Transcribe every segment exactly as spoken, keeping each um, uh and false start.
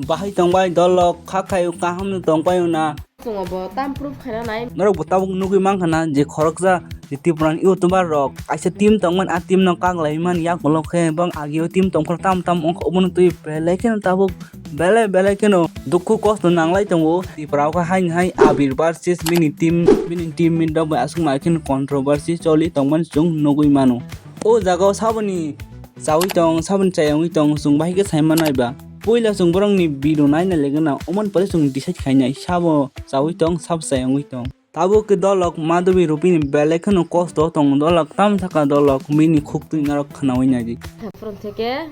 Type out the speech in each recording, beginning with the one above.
Bahai tongbai dolok, kha khaio kaham no tongbai na. Chwngo bo tam proof khaina nai. Norok bo tabuk nugui mankha na je khoroksa je Tripura ni YouTuber rok kaisa team tongmani, a team no kaglai mani yakulo khe bang agio team tongphar tam tam wngkha, obono twi belai kheno tabuk belai belai kheno dukhu kosto nanglai tongo. Tripura o khe haini hai Abir versus bini team, bini team mate rok bai aswk mai kheno controversy choli tongmani chwng nugui mano. O jaga o saboni chaui tong, saboni chayangui tong, chwng bahai khe sai manai ba. Puila chwng borokni video naina legena, omoni pore chwng decide khainai, sabo chaui tong, sabo chayangui tong. Tabuk khe dolok Madhabi Rupini belai kheno kosto tongo, dolok tam sakha dolok bini khuk twi norok khwnaui naidi. From theke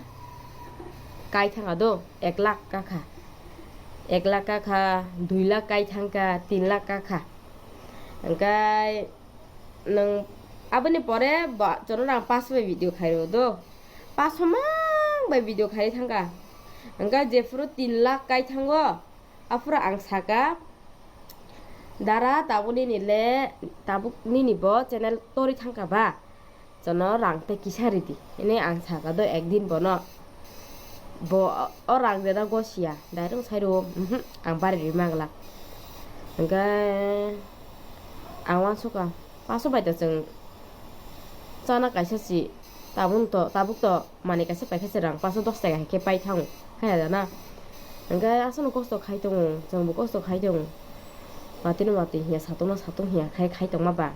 kai thanga do, ek lakh kakha. Ek lakh kakha, dui lakh kai thangkha, tin lakh kakha. Hingkai nwng aboni pore bo chwng rang paso bai video khairw do. Paso mang bai video khai thangkha. Hingkhe jephuru tin lakh kai thango, aphuru ang saka, "Dara, tabuk nini le, tabuk nini bo channel tori thangkha ba? Chwngno rang tei kisa ridi," hinwi ang saka do ekdin bono. Bo o rang reda gosiya, direct sai rwo, "Mhm, ang bari rwi manglak." Hingkhe ang uansukha, paso bai to chwng chana kaisa si, tabuk to, tabuk to manwi kaisa paikha se rang paso dos taka hai khe pai thango, haya da na? Hingkhe aswkno kosto khai tongo, chwngbo kosto khai tongo. Watwino watwi hiya, satungno satung hiya khai, khai tongma ba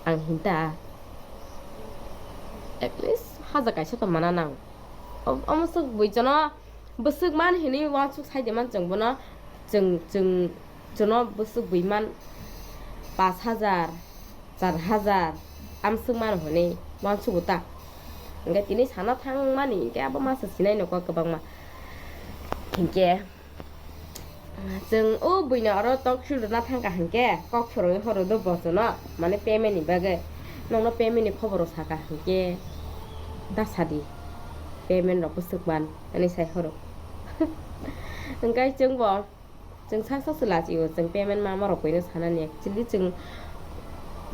ang hinta. At least haja kaisa to mana nang. O-, omo swk bui chwngno bwswk man hinwi uansuk sai de man chwng bono, chwng, chwng, chwngno bwswk bui man pash hajar, char hajar amswk mano hwnwi uansugo ta. Hwnkhe tini sana thangmani hwnkhe abo masa sinai nokha kwbangma. Hinkhe chwng o buino oro talk show rwna thangkha hinkhe kok phwrwngwi horo do bochono, mane payment ni bagwi. Nokno payment ni khoboro saka hinkhe ta sadi, payment rok bwswk man hwnwi sai horo. Hinkhe chwngbo Chwng sak sak se lachio, chwng payment ma ma rok buino sanani. Actually chwng,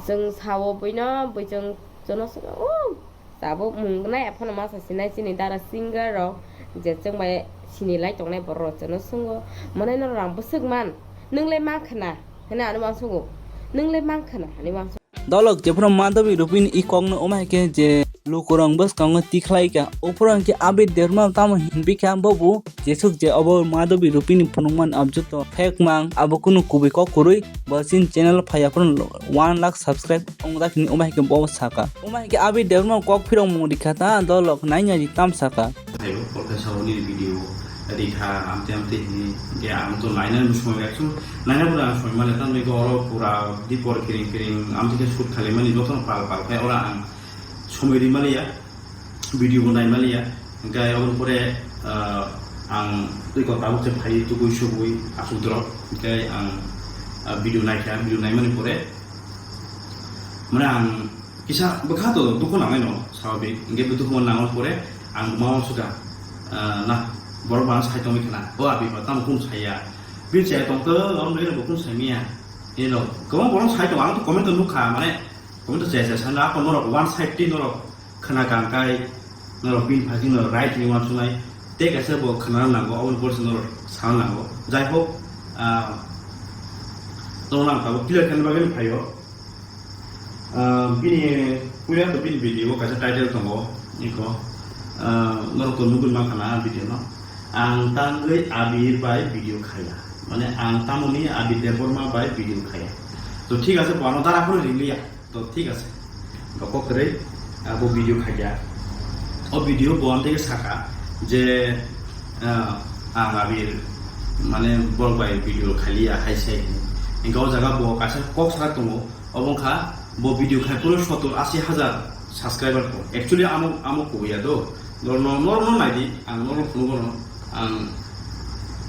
chwng sao buino, bui chwng, chwngno swngno, "O, tabuk mung nai aphano masa sinai chini dara singer rok, je chwng bai sini lai tongnai borok rok," chwngno swngno. Mane norok rang bwswk man, "Nwng le man khna?" hwnwi ani uansukgo. "Nwng le man khna?" hwnwi uansukgo. Dolok jephuru Madhabi Rupini i kokno omo hai khe je lukurok bwskango tikhlai kha, ophuru hwnkhe Abir Debbarma tamo hinphi kha, bobo jesuk je obo Madhabi Rupini phunukmani abjwk to fake mang, abo kunu kubui kok kwrwi, bo chini channel phaiya phuru one lakh subscribe wngjak hwnwi omo hai khe bo saka. Omo hai khe Abir Debbarma kok phirokmung rikha ta, dolok naina di tam saka. Thaio, podcast o nini video rikha, amte amte hini, hingke ang to nainani bo somoi rek su, naina bo ang somoi male, tamni ko oro pura dipor kiring kiring, amte ke shoot khali mani jotono pal pal khai, oro ang somoi ri maliya, video bo nai maliya, hingke aboni pore, ah, ang twi ko tabuk se phai tugui sugui asuk dorok, hingke ang, ah, video naikha, video naimani pore, mane ang Kisa bwkha to dukhu nangnai no, swabik. Hingke bo dukhu nango pore ang ma uansukha, ah, na, borok bana sai tongwi khna. O abi ba tamo kunu saiya. Bini chaya tong to, abo nwi bo kunu saimanya. Ino, kwbang borok sai tongo, ang to comment o nukha, mane, comment o chaya chaya sana, ako norok one side ti norok khna kangkai, norok bini phasing norok right ni uansuknai. Tei kaisa bo khna nango, aboni pore se norok sana nango. Jai hok, ah, norok nang tabuk clear khaina bagwi phaio. Ah, bini puila to bini video o kaisa title tongo, iko, ah, norok to nugwi mankha na video no. Ang tangwi Abir bai video khaiya. Mane ang tamoni Abir Debbarma bai video khaiya. To thik ase, bo ano dara phano ringliya. To thik ase. Bo kok kwrwi, ah, bo video khaiya. O video bo ang tei saka je, ah, ang Abir mane borok bai video khailiya hai sai. Hingke o jaga bo kaisa kok saka tongo. Obo wngkha bo video khai phuru sottor ashi hajar subscriber tongo. Actually amo, amo kubuya do. Norno, norno naidi, ang norno phunukgo no. Ang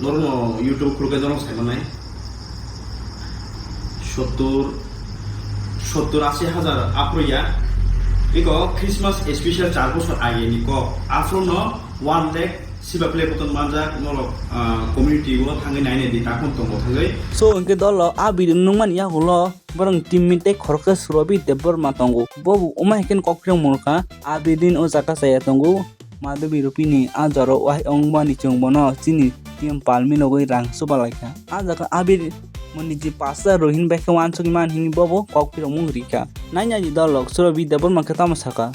norno YouTube khulukhe norno sai mannai. Sottor, sottor ashi hajar aphruya. Iko Christmas special char bosor age ni kok. Aphruno one lakh siba play button manjak norok, ah, community o thangwi nainai di, takhum tongo thangwi. So, hingke dolo a video nungmani yagulo. Borokni teammate tei khoroksa Surabhi Debbarma tongo. Bo bo wngma hai khe kok phirok mano kha. Abidin o jaga chaya tongo. Madhabi Rupini a jora wahai wngmani chwng bono chini team palmi nogwi rang chuba laikha. A jaga Abir moni ji pasta rohin bai khe wansugwi man hini bobo kok phirokmung rikha. Naina di dolok Surabhi Debbarma khe tamo saka.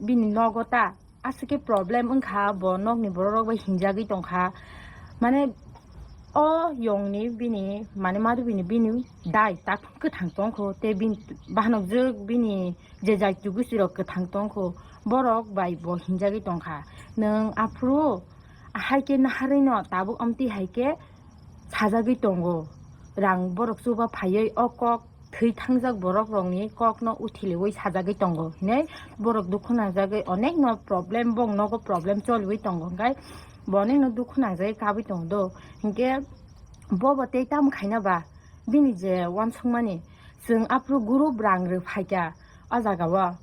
Bini nogo ta aswk khe problem wngkha, bo nokni borok rok bai hinjagwi tongkha. Mane o yongni bini, mane Madhubini bini dai tak kwthang tongkho, tei bini bahanokjwk bini je jai tugwi sirok kwthang tongkho, borok bai bo hinjagwi tongkha. Nwng aphuru hai khe naharwi no tabuk amtwi hai khe sajagwi tongo. Rang borok chuba phaiwi o kok thwi thangjak borok rokni kokno uthiliwi sajagwi tongo hinwi borok dukhu nangjagwi onekno problem, bong nogo problem choliwi tongo, hwnkhe bo onekno dukhu nangjagwi kabwi tongo do. Hinkhe bobo tei tamo khaina ba bini je wansukmani, chwng aphuru group rang rw phaikha o jagao.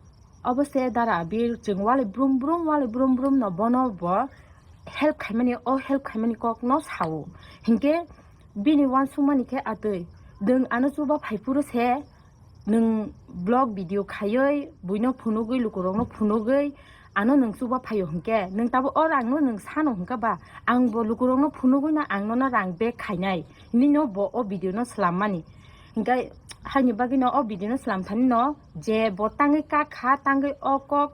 Obo se dara Abir chwng walai brum brum, walai brum brum no bono bo help khaimani, o help khaimani kokno sao. Hinkhe bini wansukmani khe atwi, nwng ano chuba phaiphuru se nwng vlog video khaiwi buino phunugwi, lukurokno phunugwi ano nwng chuba phaio hinkhe, nwng tabuk o rangno nwng sano hinkhe ba, ang bo lukurokno phunugwino ang nono rang back khainai hinwi no bo o video no swlammani. Hinkhe haini bagwino o video no swlamthani no je bo tangwi kakha, tangwi o kok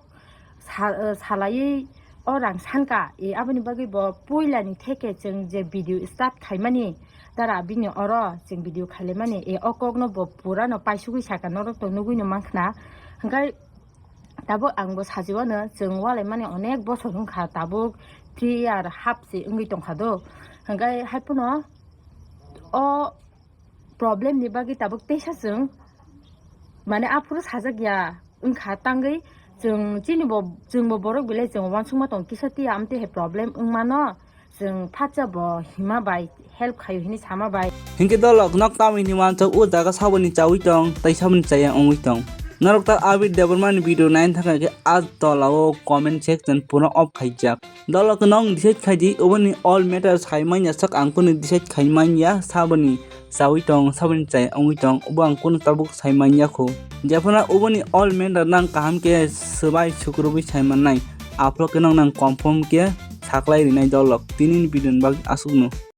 sa-, eh, salaiwi o rang sanka, e, aboni bagwi bo puilani theke chwng je video start khaimani, dara bini oro chwng video khailaimani, e, o kokno bo purano paisugwi saka, norok to nugwino mankhna. Hwnkhe tabuk ang bo sajiwano, chwng walaimani onek bosor wngkha, tabuk three year half se wngwi tongkha do. Hwnkhe haiphano o problem ni bagwi tabuk teisa chwng, mane, aphuru sajak ya wngkha tangwi chwng chini bo, chwng bo borok belai chwng wansukma tong kisa tiya amtwi hai problem wngmano chwng phatsa bo hima bai help khaio hinwi sama bai. Hinkhe dolok nok tamwi hinwi wansuk o jaga saboni chawi tong tei saboni chaya wngwi tong. Norok ta Abir Debbarma ni video naina thangkha khe a tola o comment section pura off khaijak. Dolok nwng decide khai di, oboni all matter sai manya sak ang kunu decide khai manya, saboni chawi tong, saboni chai wngwi tong, obo ang kunu tabuk sai manya kho. Jephano oboni all matter nang kaham khe swbai sukrubwi sai mannai, aphuru khe nwng nang confirm khe saklai rinai dolok, tini ni video ni bagwi aswkno.